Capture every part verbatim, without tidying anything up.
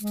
Tu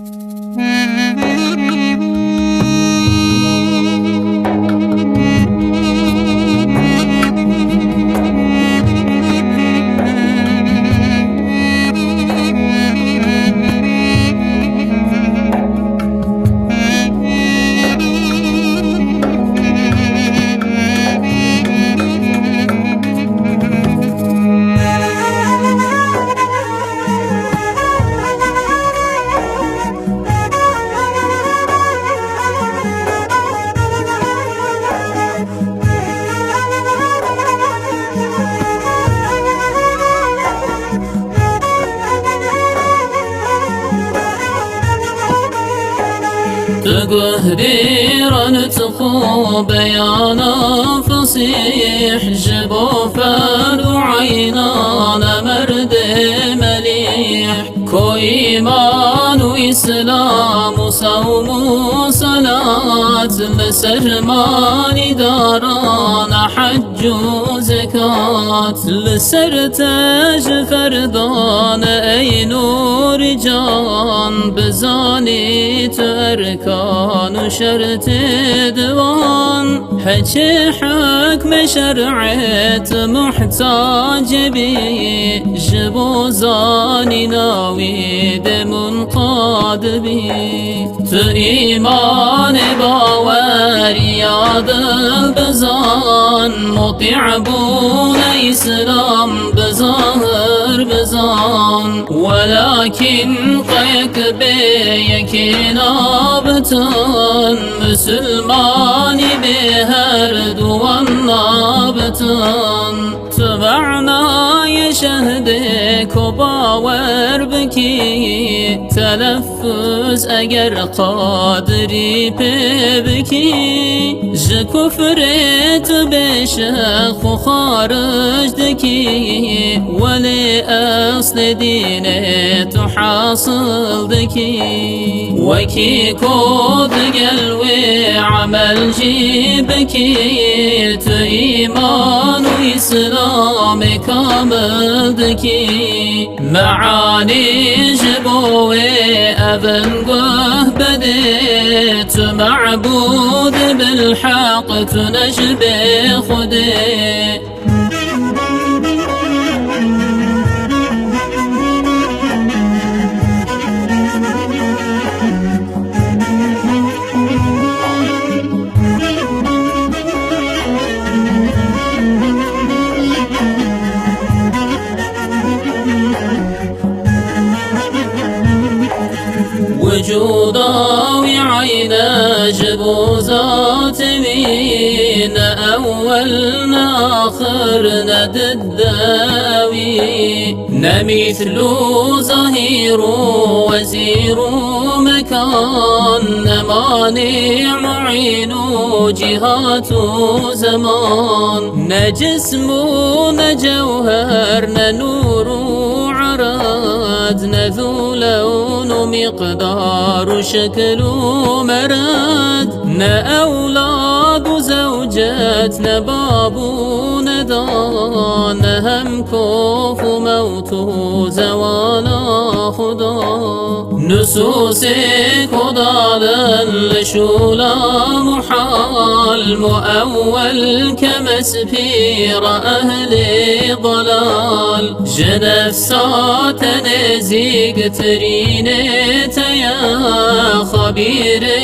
guhdîran tu xwe beyana fesîh, ji bo ferd û eynan e merdê melîh. Ko îman û îslam û sewm û selat, li ser manîdaran e hec û zekat. Li ser te ji ferdan e ey nûrî can, bizanî tu erkan û şertê diwan. Heçê hukmê şer'ê tu muhtacê bî, ji bo zanîna wî dê munqad bî. Tu îmanê baweriya dil bizan, mutî'bûnê îslam bi zahir bizan. Welakîn qeyek bê yekê nabitin, misilmanî bê her duwan nabitin. Tu manayê şehdê ko bawer bikî, telef Hûz eger qadirî pê bikî, ji kufrê tu bêşex xwe xaric dikî, welê eslê dînê tu hasil dikî. Wekî ku digel wê emel jî bikî, tu îman û îslamê kamil dikî. Meanî ji bo wê ev in guh bidê, tu mebûd bilheq, tu ne ji bê Xwedê. Wicûda wî eyne ji bo zatê wî, ne ewel ne axir ne dide wî, ne mîsl û zahîr û wezîr û mekan, ne manî û muîn û cîhat û zeman, ne cism û ne cewher, ne nûr û erad, ne zû lewn û miqdar û şekil û merad, ne ewlad û zewcet, ne bab û ne da, ne hem kof û mewt û zewana Xuda. Nusûsê ku dalin li şûla muhal, muewwel kemespîra ehlê dalal. Ji nefsa te nêzîktirînê te ye, xebîrê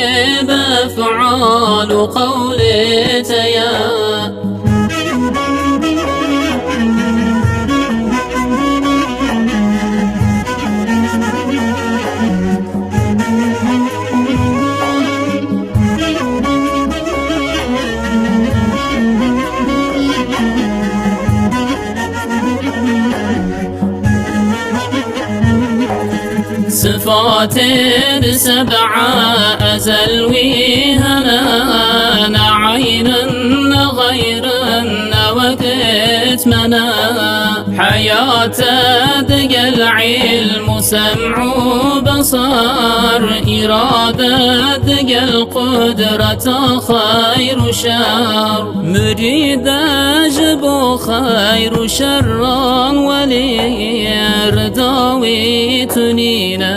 bi efal û qewlê te ye. Sifatên seb'a ezel wî hene, ne eynin, ne xeyrin, ne Gitmene heyate digel ilm û sem û besar, îrade digel qudreta xeyr û şer. Mirîde ji bo xeyr û şerran welî, rida wî tunîne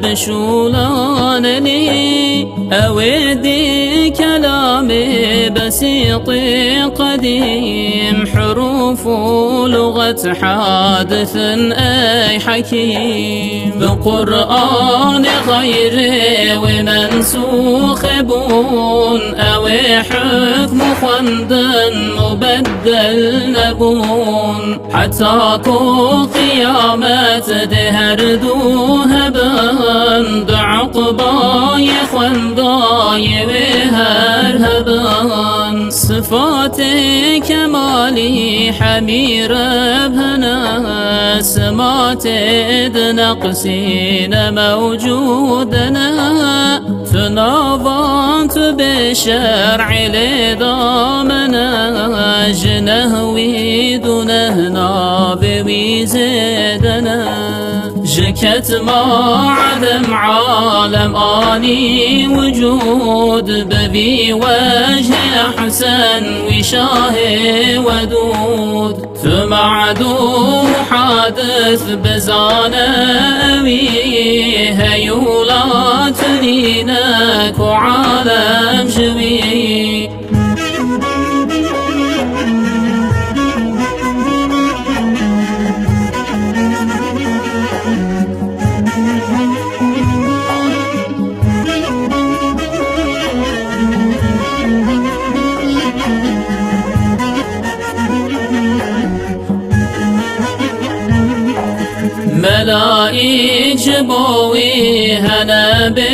bişûlanenî. Ew ê dî kelamê besîtî qedîm, hurûf û luxet hadis in ey hekîm. Bi Qur'anê xeyrê wê mensûxê bûn, ew ê hukm û xwendin mubeddel nebûn. Heta ku qiyamet dê her du hebin, di uqbayê xwendayê wê her hebin. Sifatê kemalî hemî Reb hene, simatê di neqsî ne mewcûd ne. Tu navan tu bê şer'ê lê damene, ji neh wî du neh navê wî zêde ne. Ji ketma edem alem anî wicûd, bi vî wejhê ehsen wî şahê wedûd. Tu ma'dûm hadis bizane ewî, heyûla tu nîne ku alem ji wî. Melaîk ji bo wî hene bê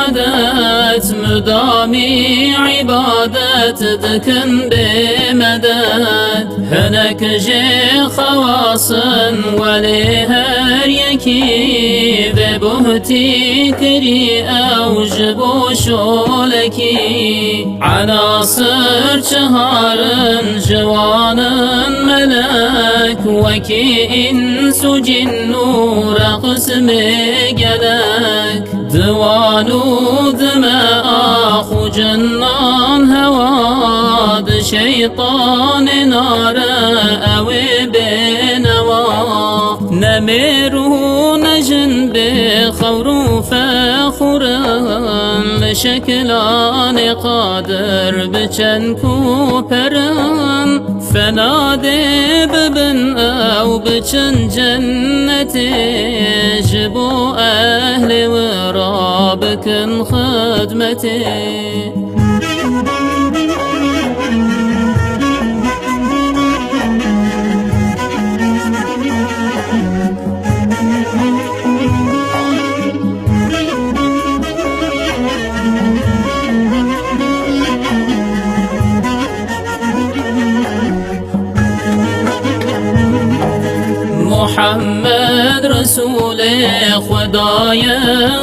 edet, mudamî îbadet dikin bê medet. Hinek jê xewas in welê her yekî, vê buhtî kirî ew ji bo şolekî. Enasir çihar in ji wan in melek, wekî îns û cîn û reqs bê gelek. Di wan û di me ax û cinan hewa, di şeytanê nare ew ê bênewa. Ne mêr û ne jin bê xewr û fexûr in, li şekilanê qadir bi çend ku perin. Fena dê bibin ew biçin cennetê, ji bo ehlê wira bikin xidmetê. Muhammed Resûlê Xwedayê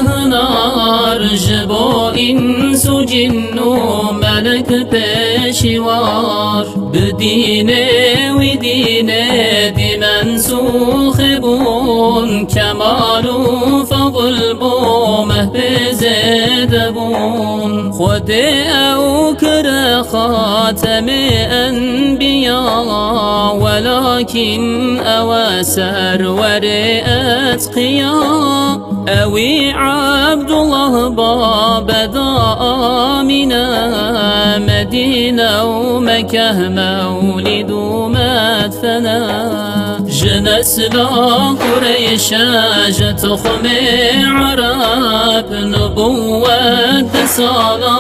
hinar, ji bo îns û cîn û melek pêşîwar. Bi dînê wî dînê dî mensûxê bûn, kemal û fezl bo meh pê zêde bûn. Xwedê ew kire xatemê enbiya, welakîn ew e serwerê etqiya. Ewî Ebdullah babeda Amîne, Medîne û Mekeh mewlîd û medfene. Ji nesla Qureyşe, ji tuxmê Ereb, nubuwet di sala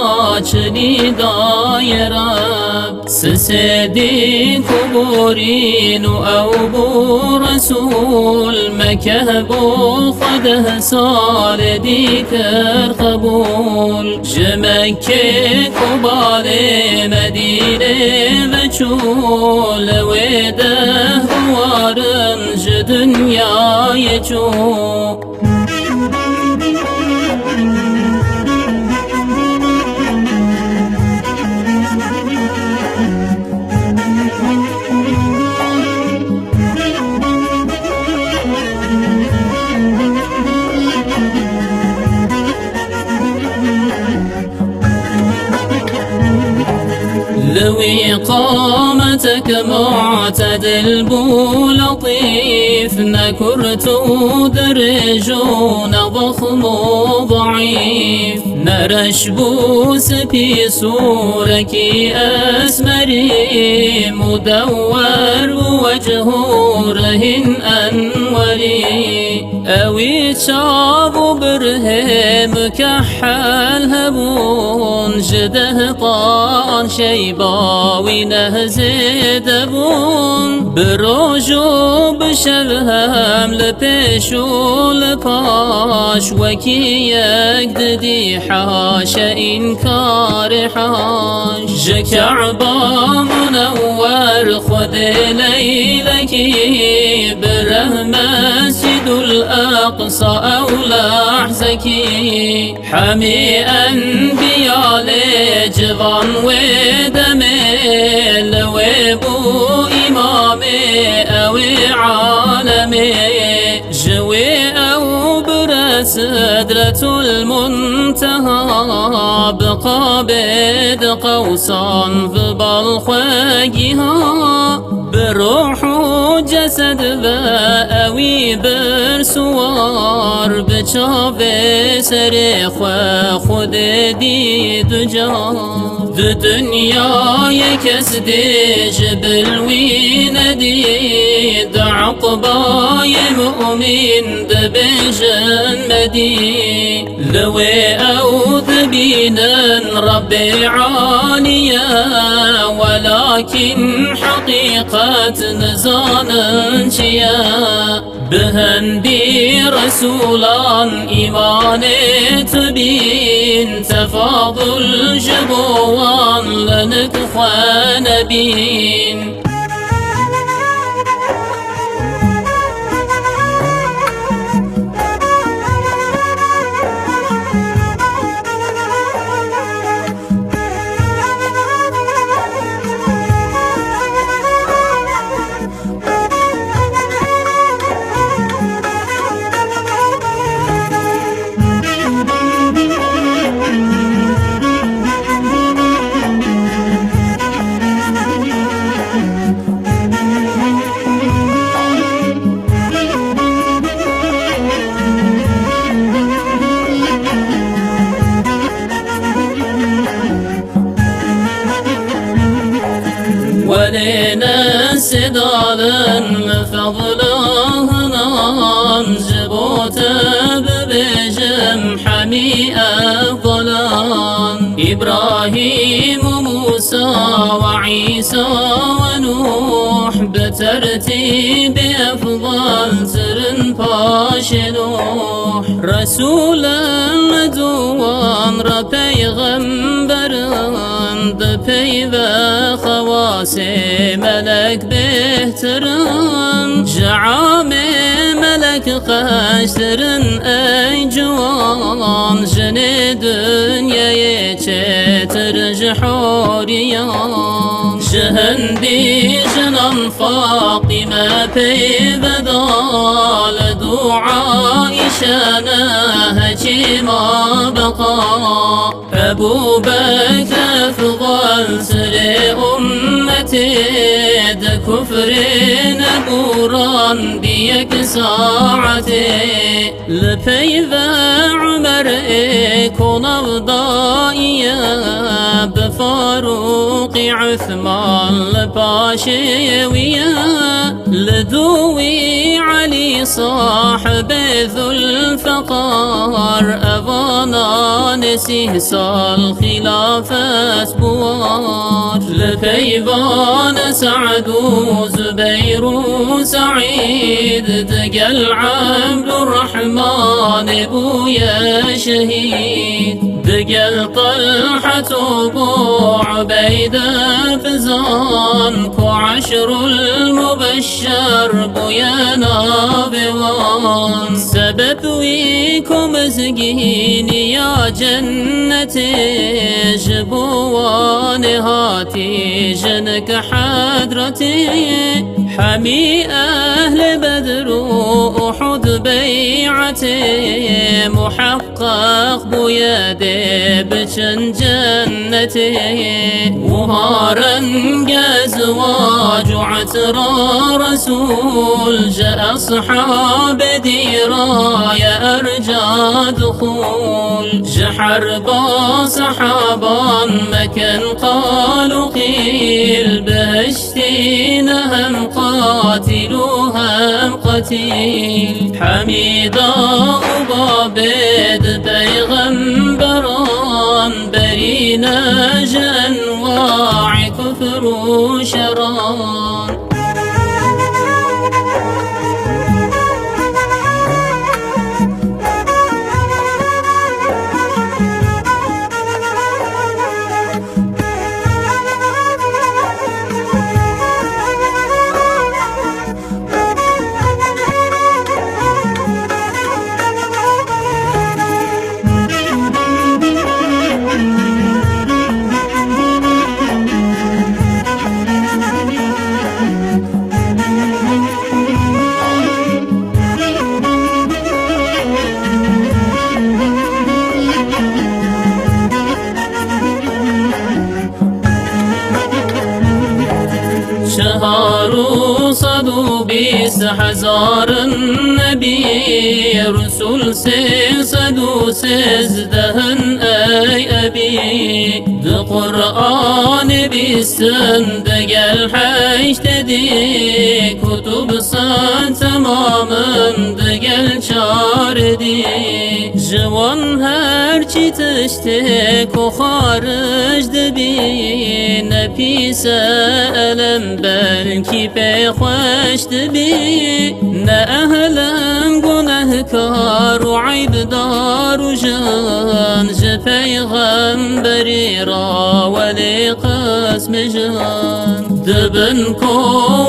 çilî daye Reb. Sisêdî ku borîn û ew bû Resûl, Mekeh bo xwe deh salê dî kir qebûl. Ji Mekkê ku balê Medînê veçû, li wê deh biwarin ji dinyayê çû. قامتك معتدل بو لطيف، ne kurt û dirêj û ne zexm û zeîf, ne reş bû spî sûrekî esmerî, mudewer bû wecih û rihîn enwerî. Ewî çav û birhê mukehhel hebûn, ji dehqan şeyba wî ne zêde bûn. Bi roj û bi şev hem li pêş û li paş, wekî yek didî haşe înkarê haş. Ji Ke'ba munewwer Xwedê leylekî, bi reh Mescîdul Eqsa ew lehzekî. Hemî enbiya lê civan wê demê, li wê bû îmamê ew ê alemê. Ji wê ew bire Sidretul Munteha, bi qabê di qewsan vi bal xwe giha. Bi ruh û cesed ve ewî bir suwar, bi çavê serê xwe Xwedê dî du car. Di dinyayê kes dê ji bil wî nedî, di eqbayê mu'mîn dibêjin medî. Li wê ew dibînin Rebbê Alî ye, welakîn heqîqet nizanin çi ye. Bi hindî Resûlan îmanê tu bîn, tefadul ji bo wan li nik xwe nebîn. Welê nesê dalin li fezla hinan, ji bo te bibêjim hemî efdalan. Îbrahîm û Mûsa we Îsa we Nûh, bi tertîbê efdaltirin paşê Nûh. Resûlin duwan re peyxemberin, di peyve xewasê melek bêhtirin. Ji amê melek xeştirin ey ciwan, jinê dinyayê çêtir ji horiyan. Ji hindî jinan Fatîme peyveda, li dua îşene heçîma beqa. Ebû Bekr efdaltirê ummetê, di kufrê nebû randî yek saetê. Li peyve Umer ê ku nav daye, bi Farûqî Usman li paşê wî ye. Li dû wî Elî sahibê Zulfeqar, evanan ê sîh sal xîlafet bi war. Li peyvane Se'd û Zubeyr û Se'îd, digel Ebdurrehmanê bûye şehîd. Digel Telhet û Ebû Ubeyde bizan, ku eşrul mubeşşer bûye navê wan. Sebeb wî ku mizgîniya cennetê, ji bo wan ê hatî jinik hedretê. Hemî ehlê Bedr û Uhud bey'etê muheqqeq bûye dê biçin cennetê. Wiha renge ziwac û etira Resûl ji eshabê dî ra ye erca dixûl. Ji herba sehaban mekin qal û qîl, bihiştî ne hem qatîl û hem qetîl. Hemî dax û babê di peyxemberan, berî ne ji enwaî kufr û şeran. Çehar û sed û bîst hezarin nebî, Resul sê sed û sêzdeh in ey ebî. Di Qur'anê bîst in digel heşt dî, kutub sed temam in digel çar dî. Ji wan her çi tiştê ku xaric dibî, ne pîs e elem belkî pê xweş dibî. Ne ehlin gunehkar û eybdar û jin, ji peyxemberî ra welê qismê jin. Dibin ku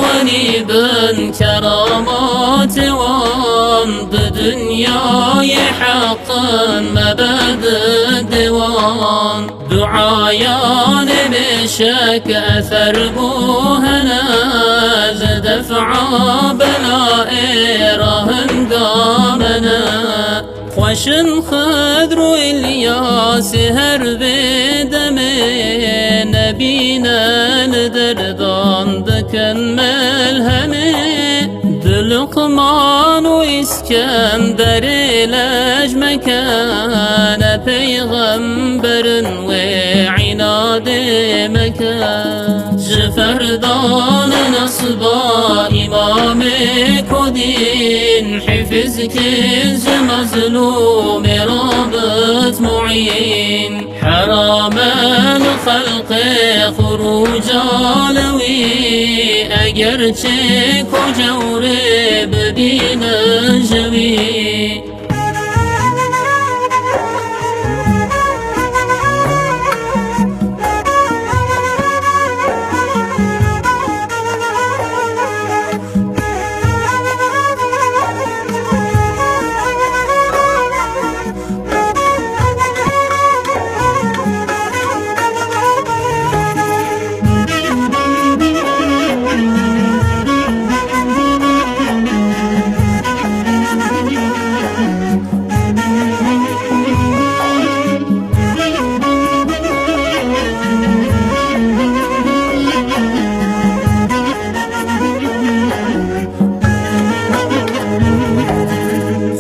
wenî bin keramatê wan, bi dinyayê heqin mebe didê wan. Duayanê bêşek eser bû hene, li def'a belayê ra hingamene. Xweşin Xidr û Îlyasê her vê demê, nebîne li derdan dikin melhemê. Di Luqman û Îskenderê lej meke, ne peyxemberin wê înadê meke. Ji ferdan nesba îmamê ku dîn, hifiz kir ji mezlûmê rabit muîn. Heram e li xelqê xuruca li wî, eger çêk û cewrê bibînin ji wî.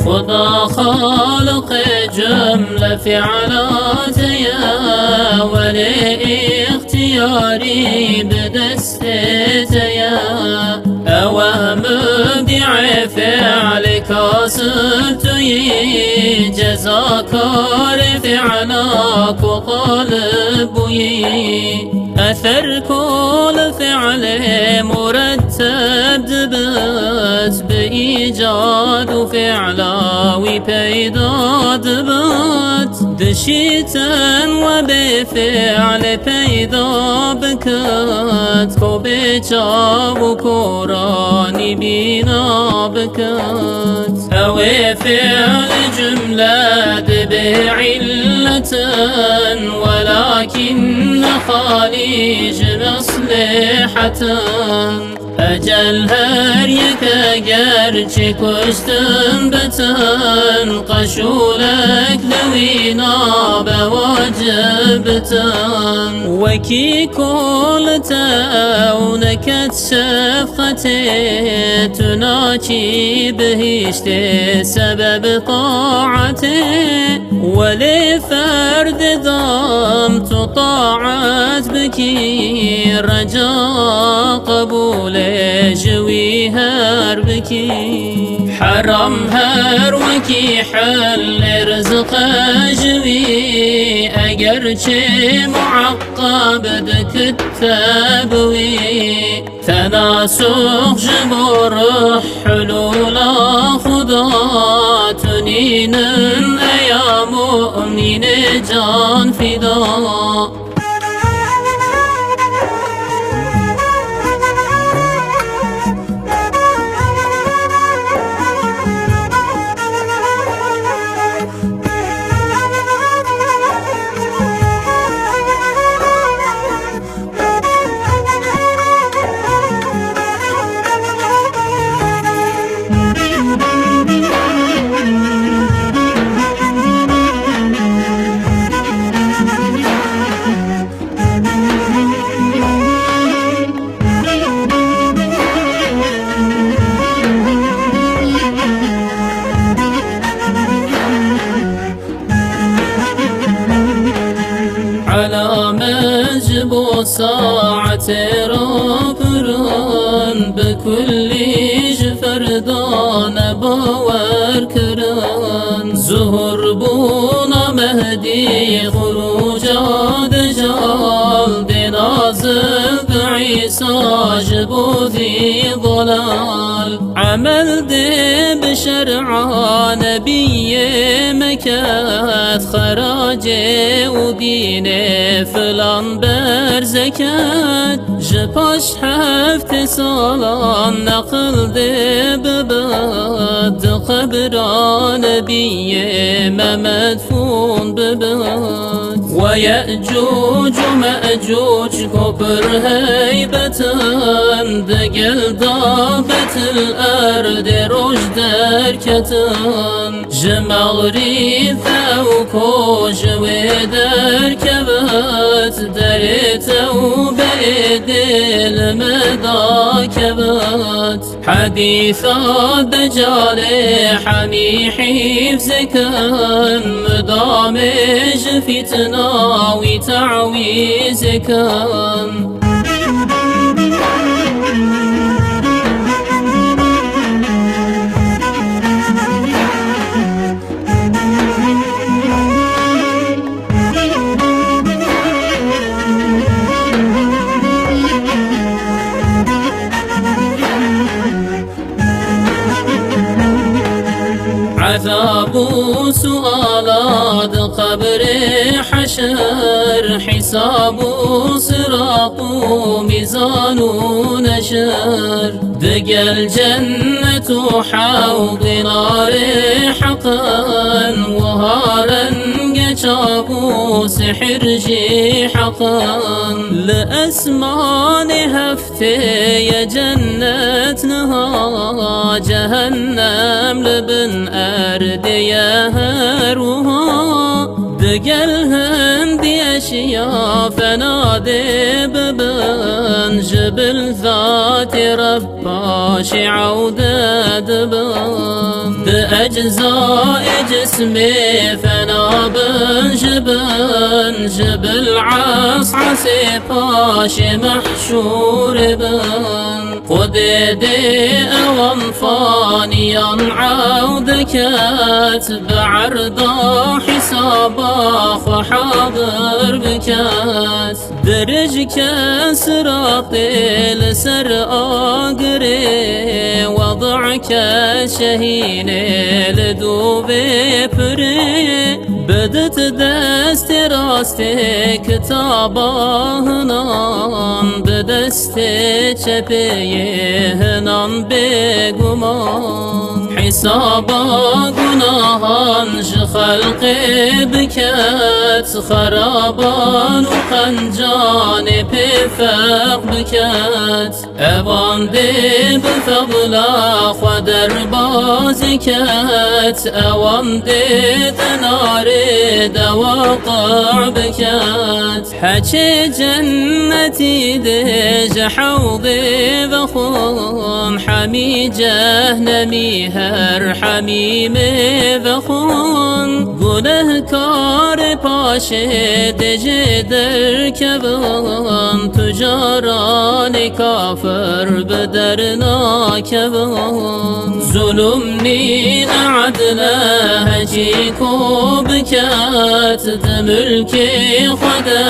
Xuda xaliqê cumle fiilatê ye, welê îxtiyarî bi destê te ye. Ew e mubdîê fiilê kasib tu yî, cezakarê fiila ku qalib bûyî. Eser ku li fiilê muretteb dibit, bi îcad û fiila wî peyda dibit. Dişîtin we bê fiilê peyda bikit, ku bê çav û koranî bîna bikit. Ew ê fiil cumle dibe îlletin, welakîn ne xalî ji meslêhetin. Ecel her yek eger çi kuştin bitin, qeşûlek li wî nabe wacib bitin. Wekî kol te ew neket şefqetê, tu nakî bihiştê sebeb taetê. Welê ferdê dam tu taet bikî, reca qebûlê ji wî her bikî. Heram her wekî hillê rizqe ji wî, eger çê mueqqab dikit te bi wî. Tenasux ji bo ruh hulûla Xuda, tu nînin eya mu'minê can fida. Elamet ji bo saetê rapirin, bi kullî ji ferda ne bawer kirin. Zuhur bûna Mehdî, xuruca Decal, dê nazil bi Îsa ji bo dî dalal. Emel dê bi şer'a Nebiyê meket, xeracê û dînê filan ber zeket. Ji paş heftê salan neqil dê bibit, di qebra Nebiyê me medfûn bibit. We Yecûc û Mecûc ku pir heybet in, di gel da betil erdê roj derketin. Ji Mexrîb ew ku ji wê derkevit, derê tewbeyê dê li me dakevit. Hedîsa Decalê hemî hîfz kin, midamê ji fîtina wî tawîz kin. Ezab û suala di qebrê heşir, hîsab û sirat û mîzan û neşir. Digel cennet û hewdê narê heqin, wiha renge çav û sihir jî heqin. Li esmanê heftê ye cennet niha, cehennem li bin erdê ye her wiha. Digel hindî eşya fena dê bibin, ji bil zatê Reb paşê ewde dibin. Di eczaê cismê fena bin ji bin, ji bil es'esê paşê mehşûrê bin. Xwedê dê ewan faniyan ewde ket, bi erda hîsaba xwe hadir biket. Dirij ke siratê li ser agirê, weda ke şehînê li dûvê pirê. Bidit destê rastê kitaba hinan, bi destê çepê yê hinan bêguman. Hîsaba gunahan ji xelqê biket, xeraban û qencan Anê pê ferq biket, evan dê bi fedla xwe derbazî ket, ewan dê di narê de waqi biket. Heçê cennetî dê ji hewdê vexwin, hemî cehnemî her hemîmê vexwin. Gunehkarê paşê dê jê derkevin, tu caranê kafir bi dernakevin. Zulm nîne edle hecî ku biket, di milkê xwe de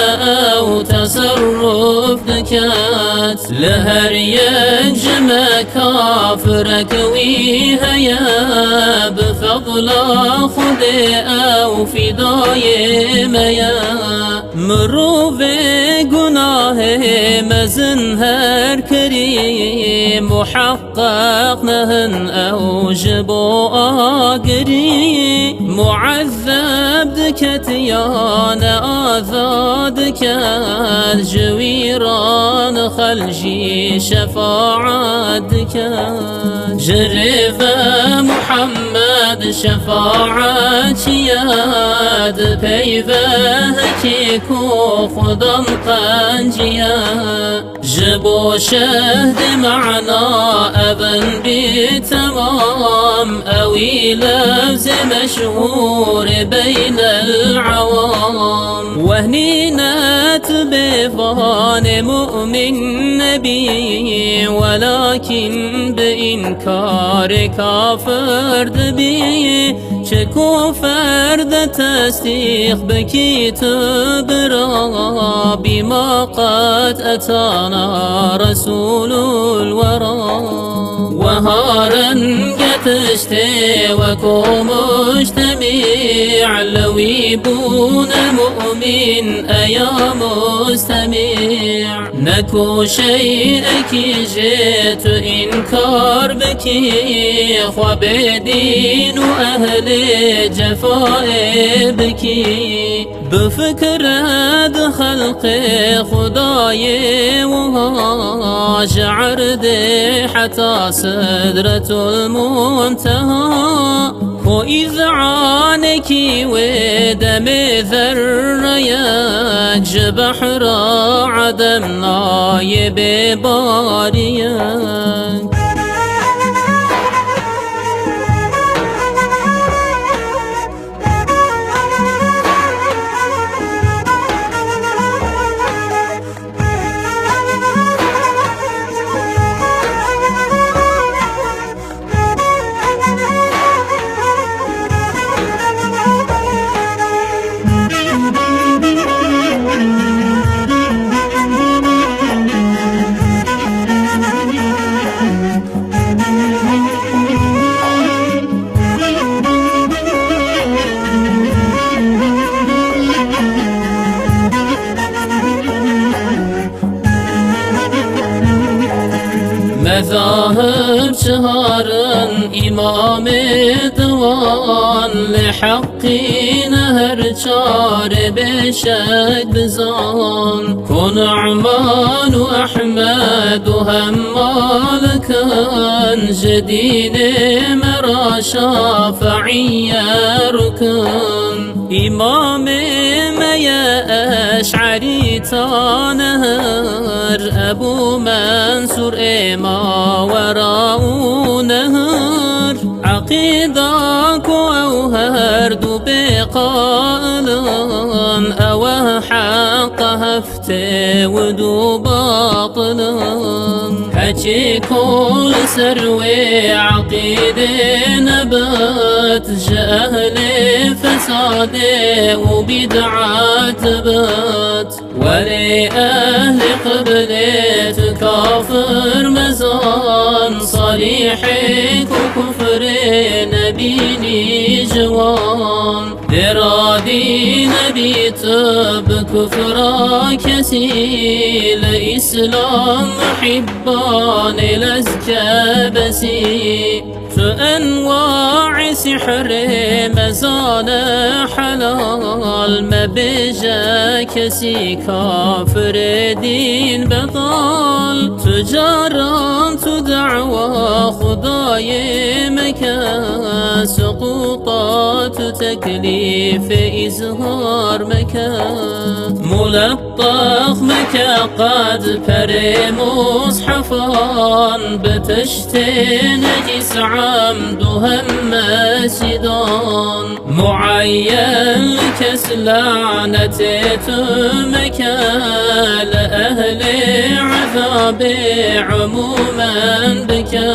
ew teserruf diket. Li her yek ji me kafirek wî heye, bi fedla Xwedê ew fîdayê me ye. Mirovê gunahê mezin her kirî, muheqqeq ne hin ew ji bo agirî. Muezzeb diket ya ne azad diket, ji wî re nexel jî şefaet diket. Ji rê ve Muhammed şefaetçi ye, dipeyve hekî ku Xudan qenciye. Ji bo şehdê mana evin bî temam, ewî lewzê meşhûrê beynel ewam. Wehnî net bê vanê mu'min nebî, welakîn bi înkarê kafir dibî. Çi ku ferde tesdîq bikî tu bira, bîma qet etana Resûlul Wera. Weha renge tiştê weko mujtemî, li wî bûne mu'mîn eya mustemî. Neko şeyekî jê tu înkar bikî, xwe bêdîn û ehlê cefayê bikî. Bifikire di xelqê Xwedayê wiha, ji erdê heta Sidretul Munteha. Ku îzanekî wê demê zerreyek ji behra edem nayê bê bariyek. Mezahib çiharin îmamê diwan, li heqî ne her çarê bêşek bizan. Ku Nu'man û Ehmed û hem Malik in, ji dînê me re Şafi'îye ruk in. Îmamê me ye Eş'erî tanihir, Ebû Mensûr ê mawera û nehir. Eqîda ku ew her du pê qail in, ew e heqa heftê û du batil in. Heçî ku li ser wê eqîdê nebit, ji ehlê fesadê û bîd'et bit. Welê ehlê qiblê tu kafir mezan, salîhê ku kufrê nebînî ji wan. Dê radî nebî tu bi kufra kesî, li Îslam muhîbbanê lezke besî. Tu enwaê sîhrê mezane helal, mebêje kesî kafirê dîn bedal. Tu caran tu dawa Xwedayê meke, suqûta tu teklîfê îzhar meke. Mûleb Tex meke qet perê mushefan, bi tiştê necîs emd û hem mescîdan. Mueyyen kes lanetê tu meke, li ehlê ezabê umûmen bike.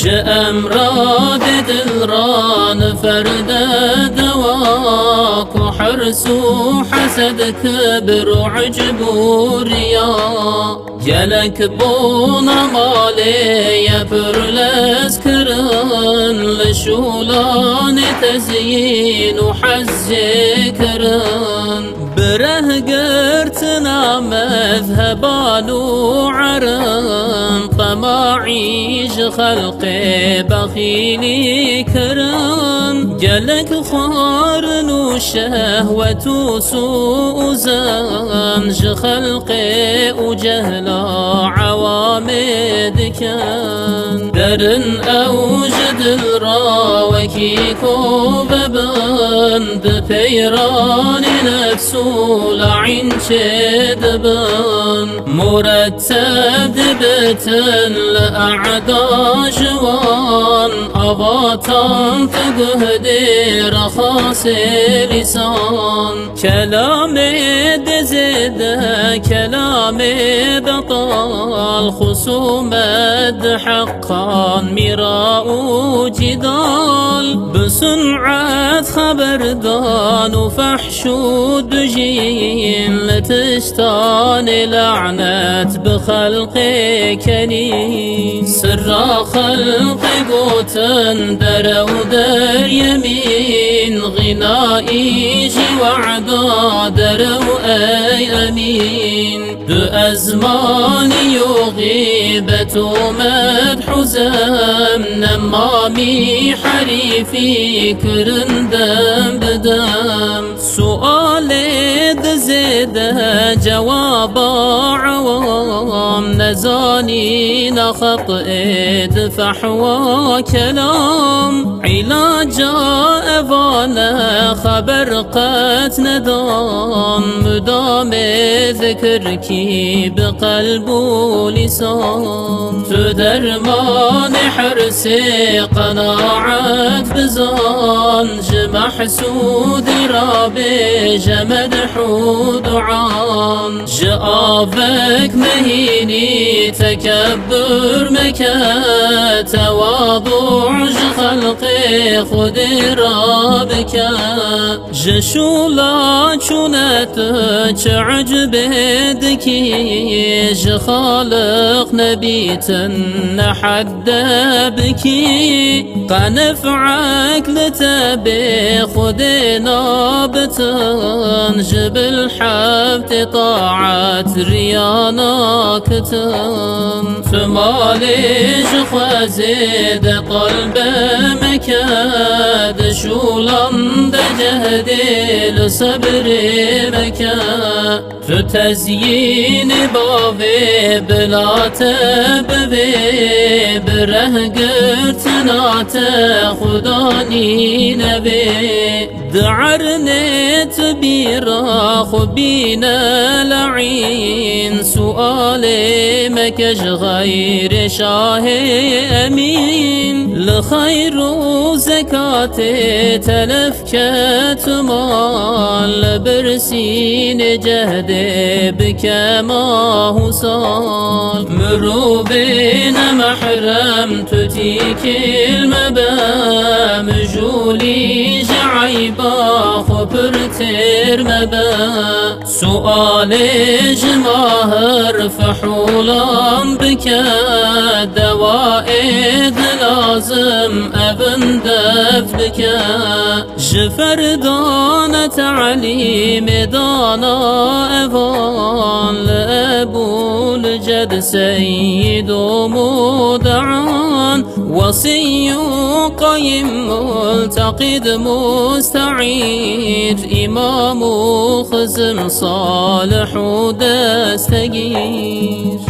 Ji emradê dil ra niferde dewa, ku hirs û hesed, kibir û ucb û riya. Gelek bona malê ye pir lez kirin, li şûlanê tezyîn û hezê kirin. Bi reh girtina mezheban û erin, temaî ji xelqê bexîlî kirin. Gelek xwarin û şehwet û sû û zan, ji xelqê û cehla ewamê dikin. Derin ew ji dil ra wekî kove bin, di peyranê nefs û laîn çêdibin. Muretteb dibitin li e'da ji wan, avatan tu guhdê rexasê lîsan. Kelamê dizê de kelamê betal, xusumet di heqan mîra û cidal. Bi sun'et xeberdan û fehş û dijîn, li tiştanê lanet bi xelqê kenî. Sirra xelqê gotin dere û deryemîn, xînayî jî wehda dere û ey emîn. Tu ezmanî û xîbet û medh û zem, nemamî herîfî kirin dem bi dem. Sualê dizê de cewaba ewam, nezanîna xetê di fehwa kelam. Îlaca evane xeber qet nedan, mudamê zikir kî bi qelb û lîsan. Tu dermanê hirsê qenaet bizan, ji mehsûdî ra bêje medh û duan. Ji avek mehînî tekebbur meke, tewadu ji xelqê Xwedê ra bike. Ji şûla çûne tu çi ucbê dikî, ji Xaliq nebîtin ne hedde bikî. Qe nef'ek li te bê Xwedê nabitin, ji bil heftê taet riya nakitin. Tu malê ji xwe zêde talbe meke, di şûlan de cehdê li sebrê meke. Tu tezyînê bavê bila te bivê, bi reh girtina te xudanî nevê. Di ernê tu bîra xwe bîne le'în, sualê meke ji xeyrê şahê emîn. Li xeyr û zekatê telef ket mal, li birsînê cehdê bike mah û sal. Mirovê nemehr Em tu tîkil mebe, mijûlî ji eyba xwe pirtir mebe. Sualê ji ma her fihûlan bike, dewayê di lazim evin def bike. Ji ferdane te'lîmê dana evan, li Ebûl Ced seyyîd û mude'an, wesî û qayîm, multeqîd, muste'îr, îmam û xizim, salih û destegîr.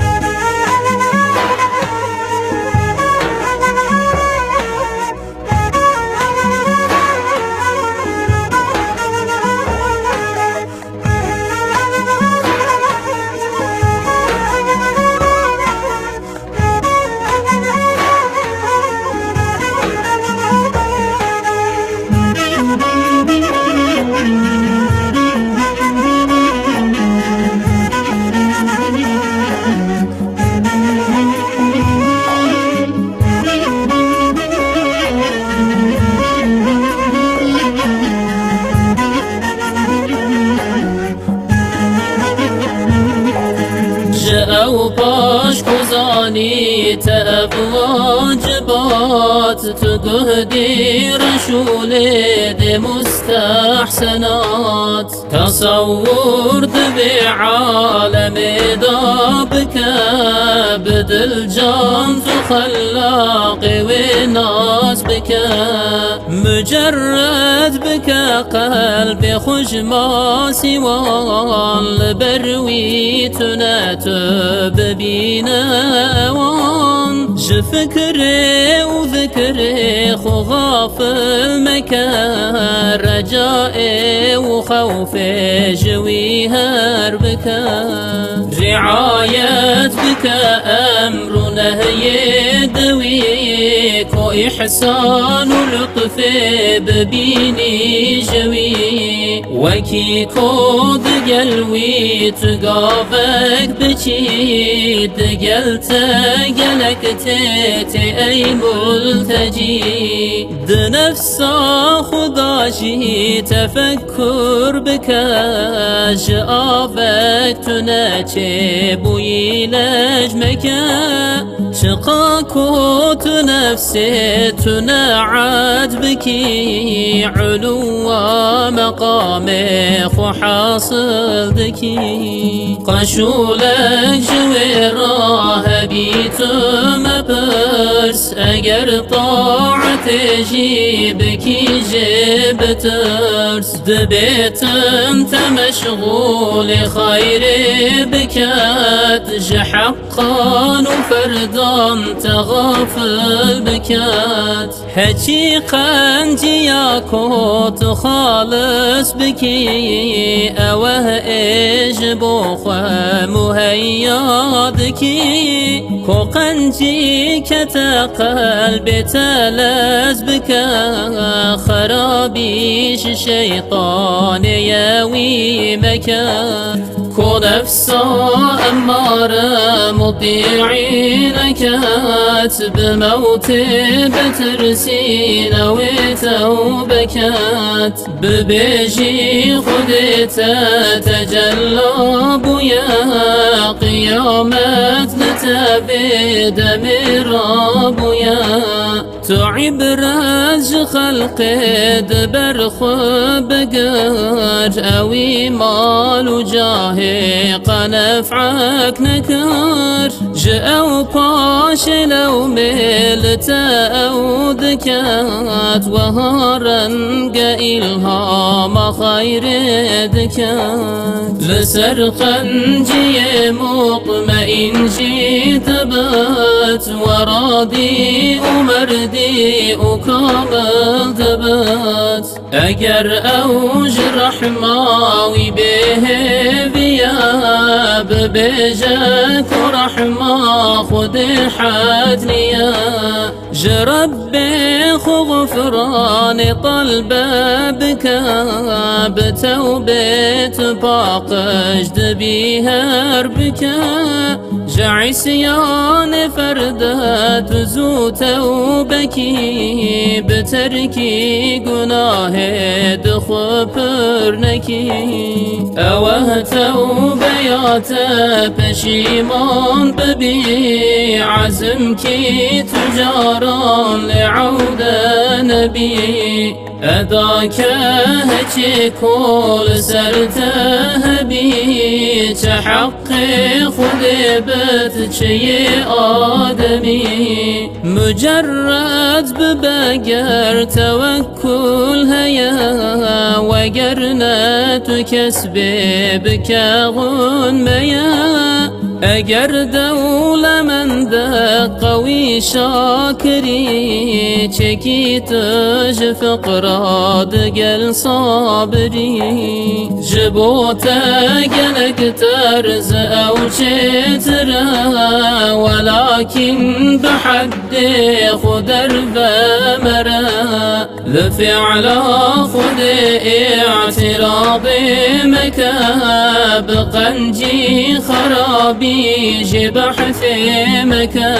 Ji ew paş ku zanî te ev wacibat, tu guhdî Reşûlê dê mustehsenat. Tesewwur di vê alemê de bike, bi dil can tu xelaqê wê nas bike. Mucerred bike qelbê xwe ji masî wan, li ber wî tune tu bibîne wan. Ji fikirê û zikirê xwe xafil meke, recaê û xewfê ji wî her bike. Riayet bike emr û nehyê di wî, ku îhsan û lutfê bibînî ji wî. Wekî ku digel wî tu gavek biçî, digel te gelek tê tê ey multecî. Di nefsa xwe da jî tefekkur bike, ji avek tune çêbûyî lej meke. Çiqa ku tu nefsê tune ed bikî, uluwa meqamê xwe hasil dikî. Qeşûlek ji wê re hebî tu mepirs, eger taetê jî bikî jê bitirs. Dibêtin te meşxûlê xeyrê biket, ji heqan û ferdan te xafil biket. Heçî qenciya ku tu xalis bikî, ew e ê ji bo xwe muheyya dikî. Ku qencî kete qelbê te lez bike, xerabî ji şeytanê ye wî meke. Ku nefsa emmare mutîî neket, bi mewtê bitirsî newê tewbe ket. Bibêjî Xwedê te tecella bûye, qiyamet li tevê demê rabûye. Tu îbret ji xelqê di ber xwe bigir, ewî mal û cahê qe nef'ek nekir. Ji ew paşê lewmê li te ew diket, weha renge îlhama xeyrê diket. Li ser qenciyê mutmeîn jî dibit, we radî û merdî û kamil dibit. Eger ew ji rehma wî bêhêviye, bibêje ku rehma Xwedê hed niye. Ji Rebbê xwe xufranê talbe bike, bi tewbê tu paqij dibî her bike. Ji îsyanê ferde tu zû tewbe kî, bi terkî gunahê di xwe pir nekî. Ew e tewbeya te, peşîman bibî, ezm kî tu caran lê ewde nebî. Eda ke heçê ku li ser te hebî, çi heqê Xwedê bit, çi yê ademî. Mucerred bibe ger tewek kul heye, weger ne tu kesbê bike xun meye. Eger dewlemende qewî şakirî, çekî tu ji fiqra digel sabirî. Ji bo te gelek terz ew çêtir e, welakîn bi heddê xwe derve mere. Li fi'la Xwedê îtiradê meke, bi qencî xerabî jê behsê meke.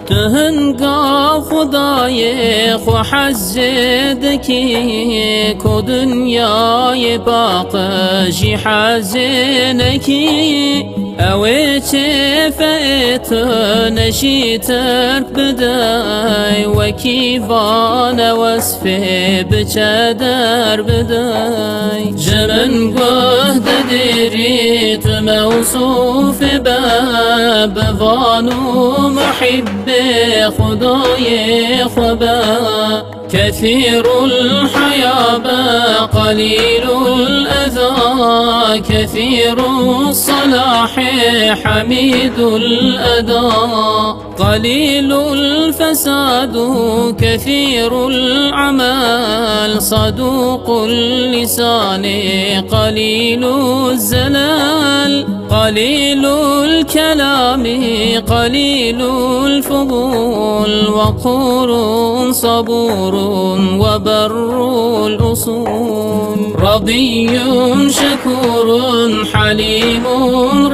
Tu hinga Xwedayê xwe hezê dikî, ku dinyayê paqijî hezê nekî. Ew ê çêfeyê tu neşî terk bidey, wekî vane wesfê biçe der bidey. Ji min guh didêrî tu mewsûfê be, bi van û muhibbê Xwedayê xwe be. كثير الحيا به قليل الأذى، كثير الصلاح حميد الأداء، قليل الفساد كثير العمل، صدوق اللسان قليل الزلل. قليل الكلام قليل الفضول، وقور صبور وبر الأصول. رضي شكور حليم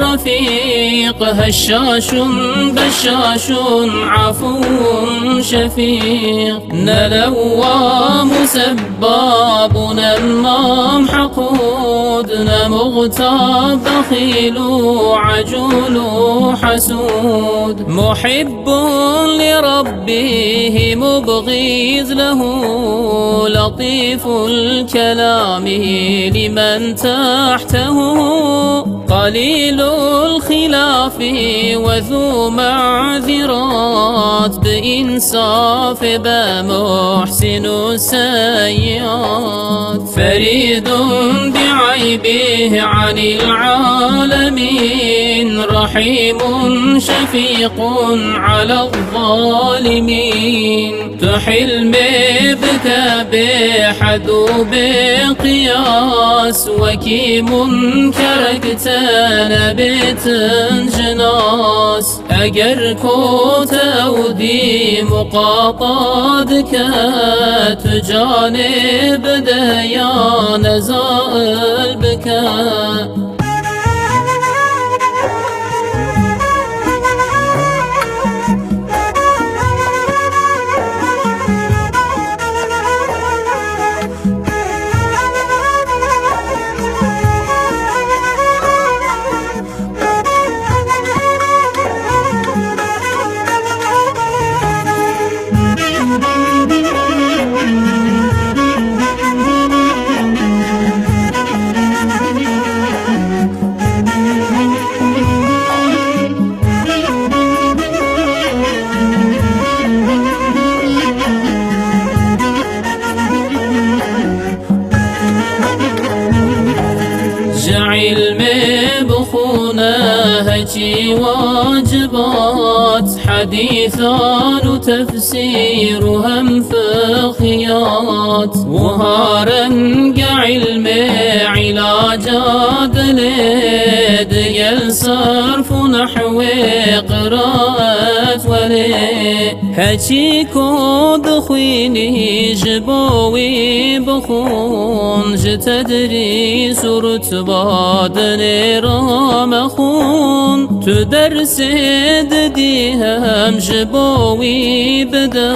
رفيق، هشاش بشاش عفو شفيق. Ne lewwam û sebbab û nemmam heqûd, ne muxtab bexîl û ecûl û hesûd. محب لربه مبغض له، لطيف الكلام لمن تحته. قليل الخلاف وذو معذرات، بإنصاف بمحسن السيئات. فريد بعيبه عن العالمين، رحيم شفيق على الظالمين. Tu hilmê bike bê hed û bê qiyas, wekî munkerek te nebêtin ji nas. Eger ku te ew dî muqata dike, tu canê bide ya nezail bike. Dîsan û tefsîr û hem fiqhiyat, wiha renge ilmê îlaca dilê, digel serf û nehwê qiraet welê. Heçî ku dixwînî ji bo wî bixwin, ji tedrîs û rutba dilê re mexwin. Tu dersê didî hem ji bo wî bide,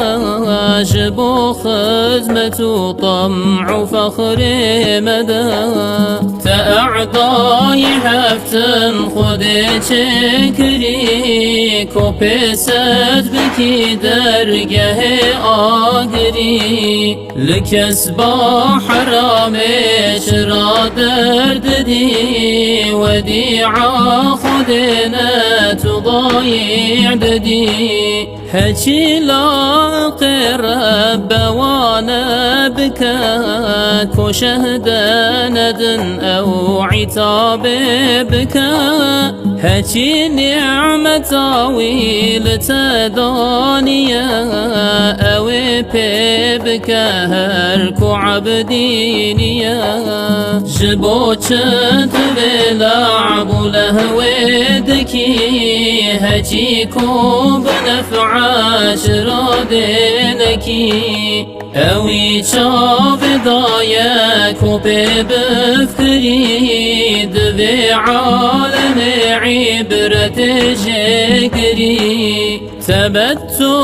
ji bo xizmet û tam û fexrê me de. Te e'dayî heftin Xwedê çêkirî, ku pê sed bikî dergehê agirî. Li kesba heramê çira derdidî, wedî'a Xwedê ne tu dayî didî. Heçî laqê Rebbe wane bike, ku şehde nedin ew îtabê bike. Heçî nîmeta wî li te daniye, ew ê pê bike her ku ebdî niye. Ji bo çi tu vê le'b û lehwê dikî, heçî ku bi nef'e çira dê nekî? Ewî çavê daye ku pê bifkirî, di vê alemê îbretê jêkirî. Tebettû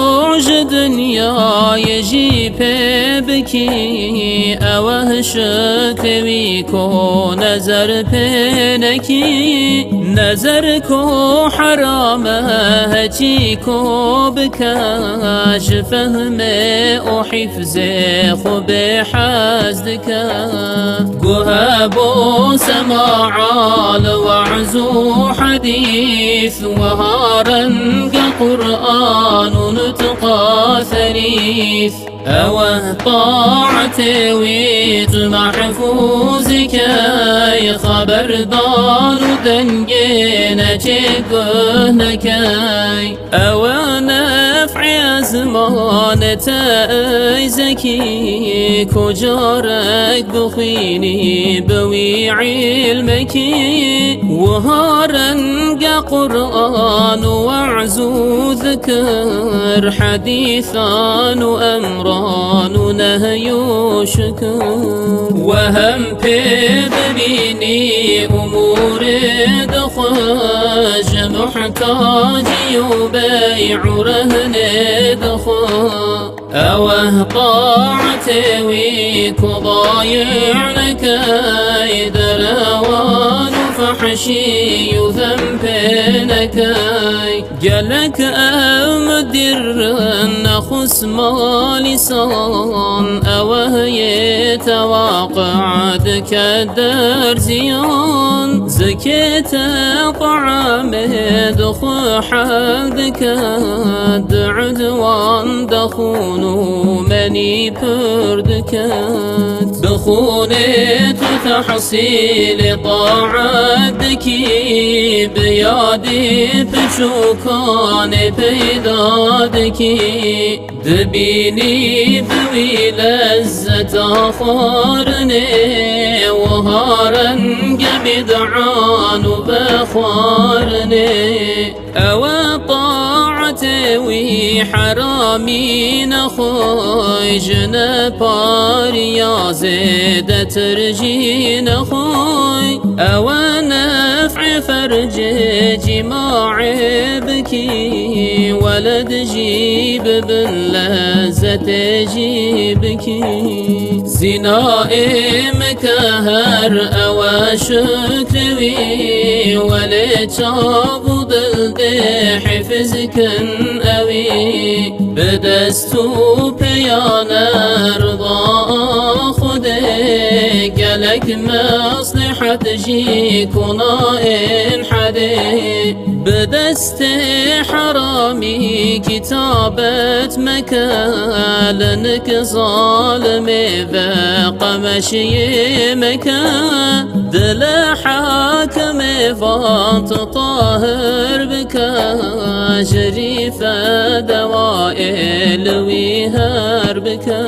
ji dinyayê jî pê bikî, ew e şukrê wî ku nezer pê nekî. Nezer ku heram e, heçî ku bike, ji fehmê û hîfzê xwe bê hez dike. Guhe bo sema'a li we'z û hedîs, wiha renge Qur'an û nutqa serîf. Ew e taetê wî tu mehfûz dikey, xeberdan û dengê neçê guh nekey. Ew e nef'ê ezmanê te ey zekî, ku carek bixwînî bi wî îlmekî. Wiha renge Qur'an û we'z û zikir, hedîsan û emran û nehy û şikir. We hem pê bibînî umûrê dixwe, ji muhtacî û bey û rehnê dixwe. Ew e taetê wî ku bayi'nekey, derewan û fehşî û zempê nekey. Gelek ew mudir nexus malîsan, ew e yê te waqi dike derziyan. Zikê te taamê dixwe hel dike, di udwan de xûn û menî pir dike. Bi xûnê tu tehsîlê taet dikî, bi yadî piçûkanê peyda dikî. Dibînî bi wî lezzeta xwarinê, wiha renge bid'an û vexwarinê. Ew e taetê wî heramî nexoy, ji nepariya zêdetir jî nexoy. Ew e nef'ê fercê cîmaê bikî, weled jî bibin lezzetê jî bikî. Zîna ê mike her ew e şukrê wî, welê çav û dil dê hifz kin ewî. Bi dest û pêya nerda Xwedê, Gelek meslîhet jî kona ên hedê. Bi destê heramî kitabet meke, li nik zalimê ve qemeşiyê meke. Dilê hakimê van tu tahir bike, ji rîfe dewayê li wî her bike.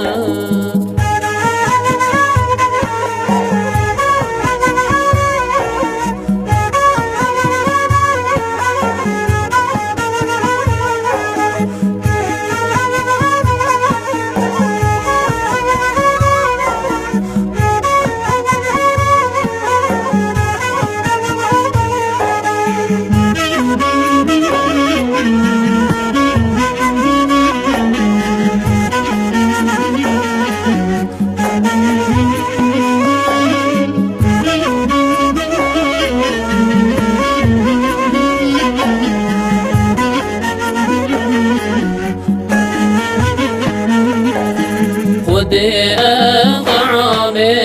Xwedê en'amê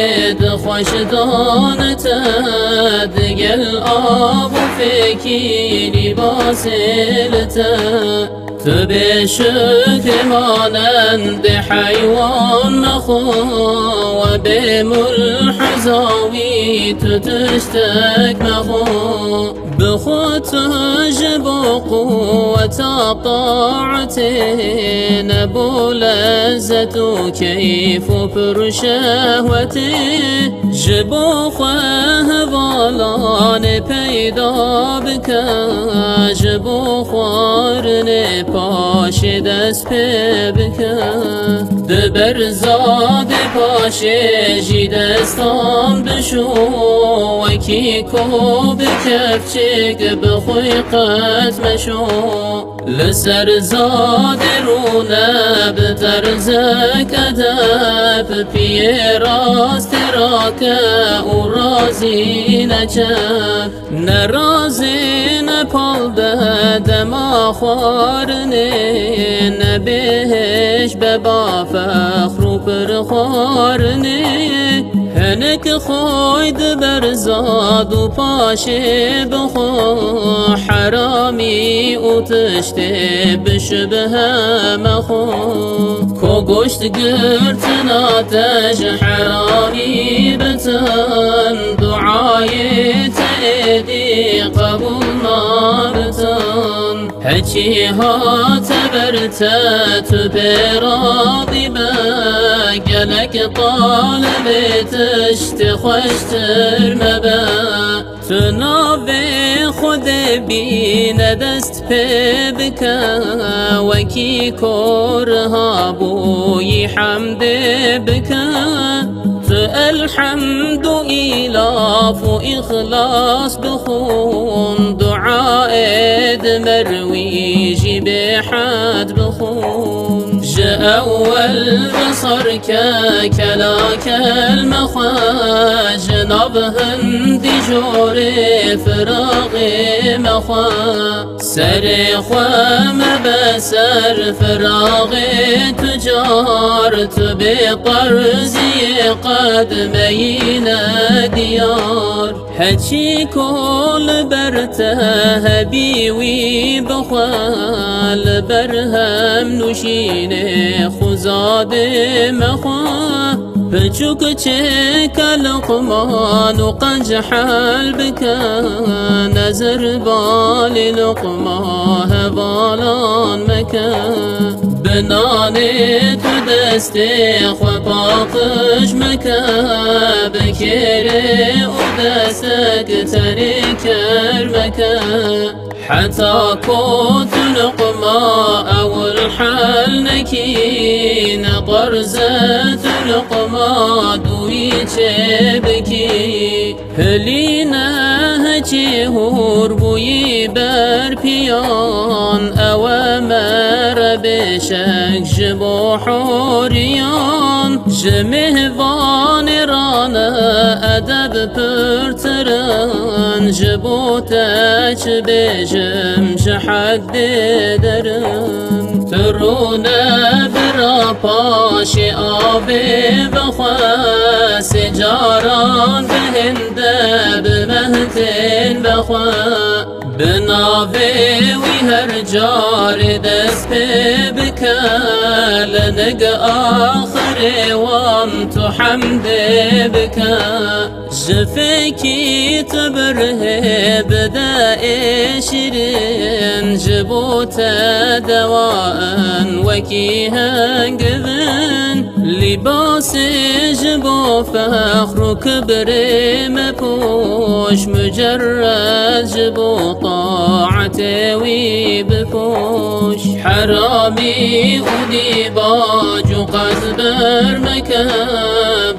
di xweş dan te, digel av û fêkî lîbasê li te. Tu bê şukrê manendê heywan mexwe, we bê mulheza wî tu tiştek mexwe. Bi xwe tu ji bo quweta taetê, ne bo lezzet û keyf û pir şehwetê. Ji bo xwe hevalanê peyda bike, ji bo xwarinê paşê dest pê bike. Di berza dê paşê jî destan bişo, wekî ko bi kefçêk bi xwe qet meşo. Li ser zadê rûne bi terzek edeb, piyê rastê rake û razî neçe. Nerazê ne pal de dema xwarinê, ne bêhêj be ba fexr û pir xwarinê. Hinek xwey di ber zad û paşê bixwe, heramî û tiştê bişibhe mexwe. Ko goşt girtina te ji heramî bitin, duayê te êdî qebûl nabitin. Heçî hate ber te tu pê radî be, gelek talibê tiştê xweştir mebe. Tu navê Xwedê bîne dest pê bike, wekî ko riha bûyî hemdê bike. Tu elhemd û îlaf û îxlas bixwin, duayê di merwî jî bêhed bixwin. Ji ewel bi ser ke kela kel mexwe, ji nav hindî jorê firaqê mexwe. Serê xwe mebe ser firaqê tu car, tu bê qerziyê qed meyîne diyar. Heçî ko li ber te hebî wî bixwe, li ber hem nûşînê xwezadê mexwe. Piçûk çêke Luqman û qenc hel bike, nezir balê Luqma hevalan meke. Bi nanê tu destê xwe paqij meke, bi kêrê û destek tenê ker meke. Heta ku tu luqma ewil hel nekî, ne qerze tu luqma dûyî çêbikî. Hilîne heçî hûr bûyî ber piyan, ew e mere bêşek ji bo horiyan. Ji mêvanê rane edeb pirtir in, ji bo te çi bêjim ji heddê derin. Rûne bira paşê avê vexwe, sê caran bi hinde bi mehtên vexwe. Bi navê wî her carê dest pê bike, li nig axirê wan tu hemdê bike. Ji fêkî tu birhê bide ê şîrin, ji bo te dewa in wekî hengivin. Lîbasê ji bo fexr û kibrê mepoş, mucerred ji bo taetê wî bipoş. Heramî û dîbac û qez bermeke,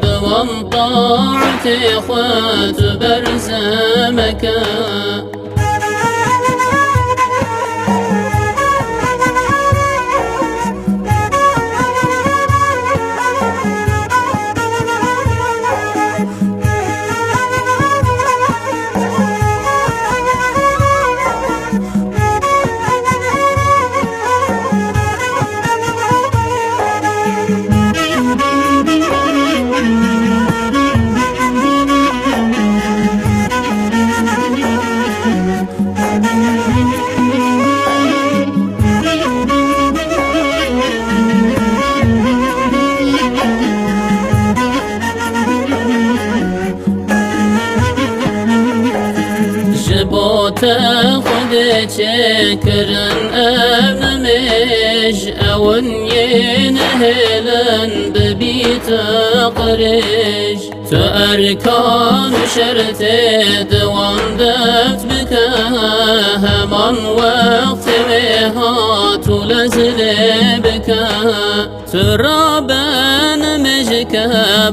bi wan taetê xwe tu berze meke. Ji bo te Xwedê çêkirin ev nimêj, ew in yê nehêlin bibî tu qirêj. Tu erkan û şertê di wan deft bike, heman wextê wê hat û lez lê bike. Tu rabe nimêjke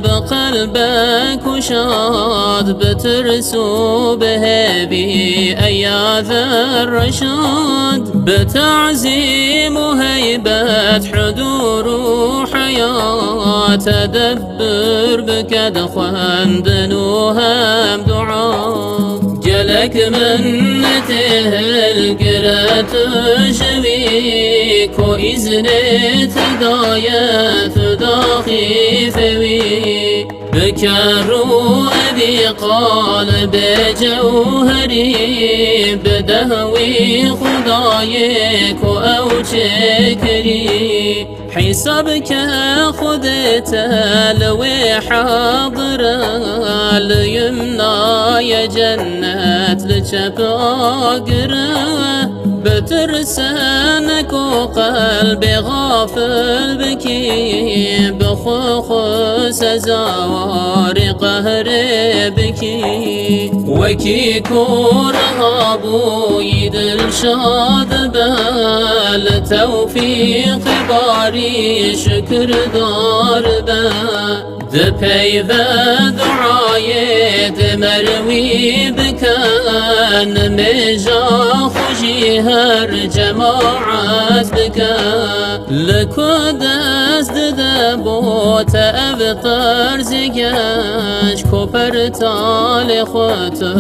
bi qelbek û şad, bi tirs û bi hêvî, ey ya Zerreşad. Bi tazîm û heybet, hudûr û heyat, edeb pir bike di xwendin û hem dua. Gelek minnetê hilgire tu ji wî, ku îznê te daye tu daxîfê wî. Bi ker û evî qalbê cewherî, bide wî Xwedayê ku ew çêkirî. Hîsab ke Xwedê te li wê hadir e, li yimna ye cennet, li çep agir e. Bitirse neko qelbê xafil bikî, bi xwe xwe sezawarê qehrê bikî. Wekî ku reha bûyî dilşad be, li tewfîqê barî şukirdar be. Di peyve duayê di merwî bike, nimêja xwe jî her cemaet bike. Li ku dest dide bo te ev qerzê geş, ku pertalê xwe tu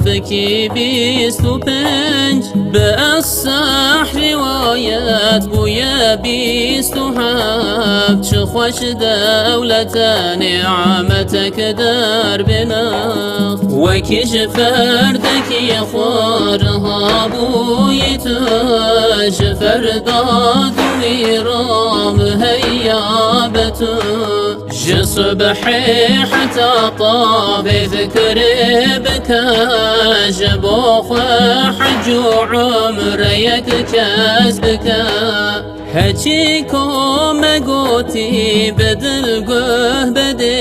bikî bîst û pênc. Bi eseh rîwayet bûye bîst û heft, çi xweş dewlete nîmetek derbêne. Wekî ji ferdekî xwe reha bûyî tu, ji ferda dûî re muheyya be tu. Ji subhê heta tavê zikirê bike, ji bo xwe hec û umre yek kes bike. Heçî ku me gotî bi dil guh bidê,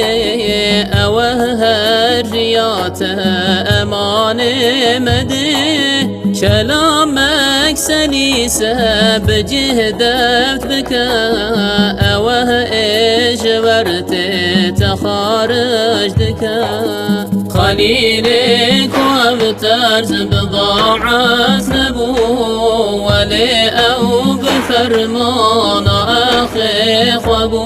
ew e her riya te emanê me dê. Kelamek selîse bi cih deft bike, ew e ê ji wer tê te xaric dike. Xelîlê ku ev terz bidaet nebû, welê ew bi fermana xwe bû.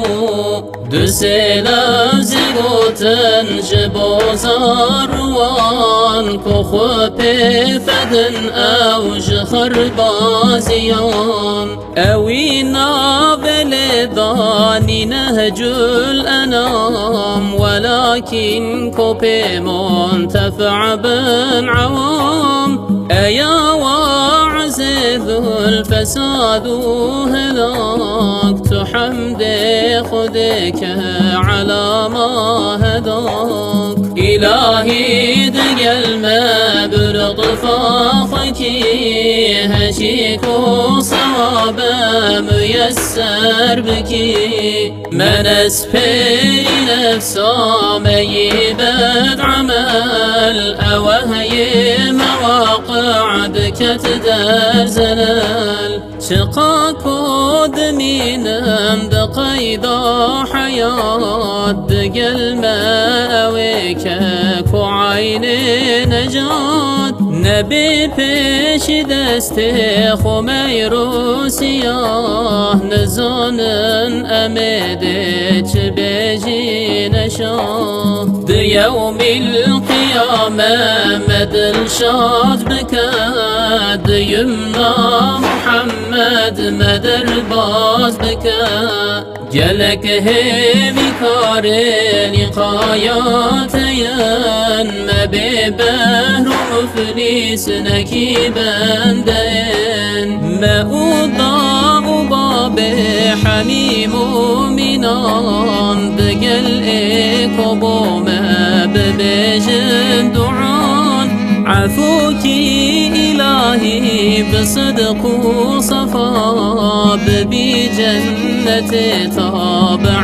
Du sê lewzî gotin ji bo zarûwan, ku xwe pê fedin ew ji xirbaziyan. Ewî navê lê danî Nehcul Enam, welakîn ku pê muntefa bin ewam. Eya waizê dul fesad û helak, tu hemdê Xwedê ke elama hedak. Îlahî digel me bi lutfa xwe kî, heşîk û sewabe muyesser bikî. Me nespêrî nefsa me yî bed emel, ewe heyê me waqi diket der zelel. Çiqa ku dimînim di qeyda heyat, digel me ewê ke ku eynê necat. Nebê pêşî destê xwe meyr û siyah, nizanin em ê dê çi bêjî neşa. Di yewmîl qiyame me dilşad bike, di yumna Muhammed me derbaz bike. Gelek hêvîkarê lîqaya te yin, me bê behr û muflîs nekî bende yin. Me û da û babê Hemîm û Mînan, digel ê ku bo me bibêjin duan. Efû kî îlahî bi sidq û sefa, bibî cennetê tabe